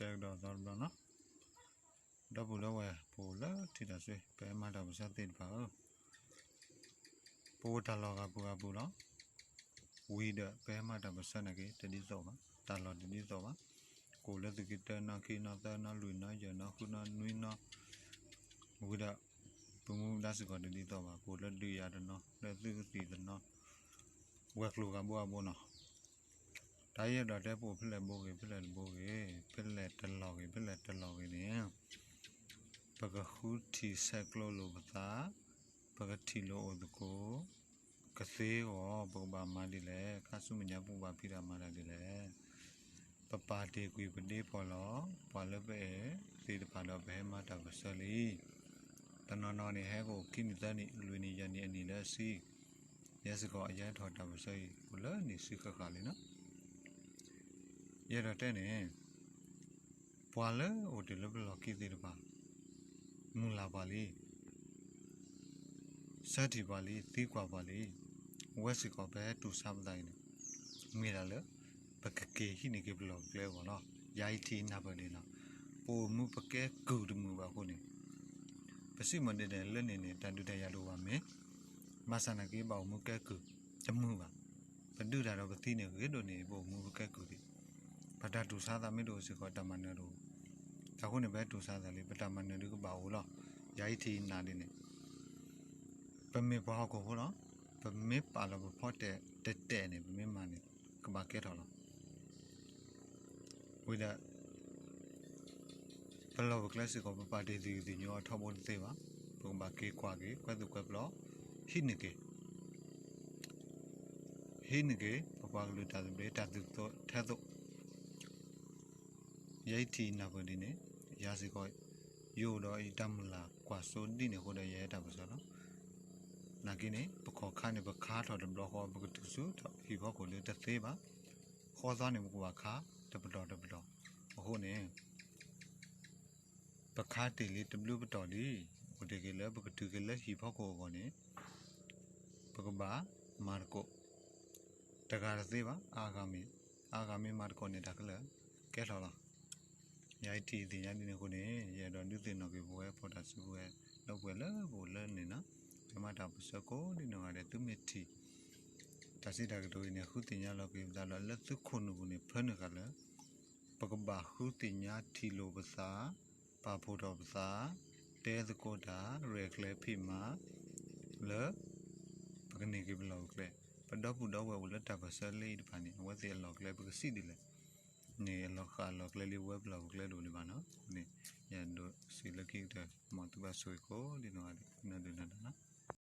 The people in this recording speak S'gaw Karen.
တဲကဒီးသီတဘျီနီၤ. ဒီပုၢ်ဒီဝဲၢ် ပအိၣ်လၢထံတၢ်ဆှ့ ပဟဲမၤတၢ်ပၢၢ်ဆၢသ့ၣ်တဖၣ်ဧၢ, ပအိၣ်တၢ်လီၢ်ဂၤပူၤဂၤပူၤလီၤ. ဝံၤဒီးပဟဲမၤတၢ်ပၢၢ်ဆၢနာ်က့ တဒ်သိးဘၣ်, တၢ်လီၢ်တဒ်သိးဘၣ်. ကအိၣ်လၢသုးက့တၢ နီၣ်ခံနီၣ်သၢနီၣ်လွံၢ်နီၣ်ယဲၢ်နီၣ်ဃုနီၣ်နွံနီၣ်, ဝံၤဒီး ပမူပဒါစ့ၢ်ကီးတဒ်သိးဘၣ်, ကအိၣ်လၢဒုးယၤတနီၤ လၢသုးကသံၣ်တနီၤ, ဝဲၤကျိၤဂၤဘိဂၤဘိနီၤ. တၢ်အံၤအဲၣ်ဒိးတဲပအိၣ်ဖဲလဲၣ်တဘိဂ့ၤ ဖဲလဲၣ်တဘိဂ့ၤ, ဖဲလဲၣ်တလီၢ်ဂ့ၤ ဖဲလဲၣ်တလီၢ်ဂ့ၤန့ၣ် ပကဃုထံၣ်ဆဲးကျိးလိာ်ပသး, ပကထံၣ်လိာ်အိၣ်သကိး ကသ့အဂီၢ် ပကဘၣ်မၤဒ်လဲၣ်, ခါဆူမဲာ်ညါပကဘၣ်ဖံးတၢ်မၤတၢ်ဒ်လဲၣ်. ပပာ်တ့ၢ်ကွံာ်ပဒ့ဖီၣ်လီၤ ပှၤလၢပအဲၣ်သ့ၣ်တဖၣ်ဒီးပဟဲမၤတၢ်ပၢၢ်ဆၢလံ. တနီၤနီၤန့ၣ် ဟဲကအိၣ်ခံနံၣ်သၢနံၣ် လွံၢ်နံၣ်ယဲၢ်နံၣ်အနံၣ်လၢအဆံ, ယဲစ့ၢ်ကီးအယဲထီၣ်တၢ်ပၢၢ်ဆၢအံၤ အိၣ်လၢနံၣ်ဆံဃၣ်ဃၣ်လံနီၤ. ယအဲၣ်ဒိးတဲန့ၣ် ပှၤလၢအိၣ်တ့ၢ်လၢပလီၢ်ခံသ့ၣ်တဖၣ် မုၢ်လၢ်ပှၤလံ, ဆၢထံၣ်ပှၤလံ, သံကွၢ်ပှၤလံ, ဝဲစ့ၢ်ကီးပဟဲတူၢ်ဆါပသးအံၤန့ၣ် မ့ၢ်ဒၣ်လၢ ပကက့ၤဟံးန့ၢ်က့ၤပလီၢ်ပကျဲအဂီၢ်လီၤ. ယၤအံၤထံၣ်နၢ်ပၢၢ်ဒံးနီၤ, ပအိၣ်မူပကဲကုၢ်တမုာ်ဘၣ်အဃိန့ၣ် ပစံးမ့ၢ်ဒ်န့ၣ် လၢန့ၣ်န့ၣ် တၢ်ဒုးတၢ်ယၤတအိၣ်ဘၣ်မ့ၢ်, ဘၣ်ဆၣ်နာ်က့ဘၣ်အိၣ်မူကဲကုၢ်တမုာ်ဘၣ်. ပဒုးတၢ်ဒီးပသံန့ၣ် ဂ့ၤဒိၣ်န့ၢ် ပအိၣ်မူပကဲကုၢ်ဒံး, ပတၢ်တူၢ်ဆါသးမ့ၢ်တအိၣ်စ့ၢ်ကီး တၢ်မၤနၢၤတအိၣ်. တၢ်အဃိန့ၣ် ပဟဲတူၢ်ဆါသးလံ ပတၢ်မၤနၢၤဒုးကဘၣ်အိၣ်လီၤ. ယၤအံၤထံၣ်နၢ်ဒ်န့ၣ် ပမ့ၢ်ပှၤဟီၣ်ခိၣ်ဖိလီၤ, ပမ့ၢ်ပာ်လီၤပဖီတၢၣ်တတဲာ်န့ၣ် ပမ့ၢ်မၤန့ၣ် ကဘၣ်ကဲထီၣ်လီၤ. ဝံၤဒီး ပလီၢ်ပကျဲစ့ၢ်ကီး ပပာ်တ့ၢ်သယုၢ်သညိအထီဘိတသ့ဘၣ်, ပကဘၣ်က့ၤကွၢ်က့ၤ ကွဲသူၣ်ကွဲပျီ, ဟံးန့ၢ်က့ၤ ဟံးန့ၢ်က့ၤ ပပှၤကလုာ်တၢ်သဘျ့တၢ်သူၣ်ထဲသိး ယဲအံၤထံၣ်နၢ်ပၢၢ်ဒ်န့ၣ်, ယၤစ့ၢ်ကီး ယအိၣ်ဒီးယတၢ်မုၢ်လၢ်ကွၢ်စိဒ်န့ၣ်အဃိဒီး ယဟဲတၢ်ပၢၢ်ဆၢလီၤ. နာ်က့န့ၣ် ပခီၣ်ခါန့ၣ် ပခါထီၣ်တဘျီဃီ ပကတုၤဆူဟံၣ်ဖီခိၣ်လၢတသ့ဘၣ်. ဃီသီန့ၣ် ပကဘၣ်ခါတပတီၢ်တပတီၢ်. အဃိန့ၣ် ပခါတ့ၢ်လံတဘျုးပတီၢ်လံ, အိၣ်တ့ၢ်က့ၤလၢ ပကတုၤက့ၤလၢဟံၣ်ဖီခိၣ်အဂီၢ်န့ၣ် ပကဘၣ်မၤသကိး တဂၤတသ့ဘၣ်, အါဂၤမ့ၢ်, အါဂၤမ့ၢ်မၤသကိးန့ၣ် တၢ်ခဲလၢာ်ကဲထီၣ်လီၤ. ယၤအံၤထံၣ်သ့ၣ်ညါဒ်န့ၣ်အဃိန့ၣ် ယအဲၣ်ဒိးဒုးသ့ၣ်နီၣ်က့ၤပဝဲဖိတၢ်စုကဝဲၤ ဒီပုၢ်ဝဲၢ်လၢပအိၣ်လၢန့ၣ်နီၤ, ပမၤတၢ်ပၢၢ်ဆၢကိးဒ်နီၢ်ဂၤဒဲး သုမ့ၢ်ထံၣ် တၢ်စံးတၢ်ကတိၤအံၤန့ၣ် ဃုသ့ၣ်ညါလီၤက့ၤပသးဒီး လၢသုခိၣ်နူာ်ပူၤန့ၣ် ဖၢနုာ်ဃာ်လၢ ပကဘၣ်ဃုသ့ၣ်ညါထံၣ်လိာ်ပသး, ပာ်ဖှိၣ်ထီၣ်ပသး, တဲသကိးတၢ် ရဲၣ်ကျဲၤဖံးမၤ လၢ ပကန့ၢ်က့ၤပလီၢ်ပကျဲ, ပဒီပုၢ်ဒီဝဲၢ်အိၣ်လၢတၢ်ပၢၢ်ဆၢလၢအံၤတဖၣ်န့ၣ် အဝဲသ့ၣ်အလီၢ်ကျဲ ပကစံးဒ်လဲၣ်န့ၣ် အလီၤဃာ်အလီၢ်ကျဲလၢပဝဲပလီၢ်ပကျဲတအိၣ်လၢၤဘၣ်နီၤ. န့ၣ် ယအဲၣ်ဒိးစံးလၢခံကတၢၢ် မ်သုဘၣ်ဆိၣ်ဂ့ၤကိးဒ်နီၢ်ဂၤဒဲး နၢ်ဒုးနၢ်ဒါနီၤ.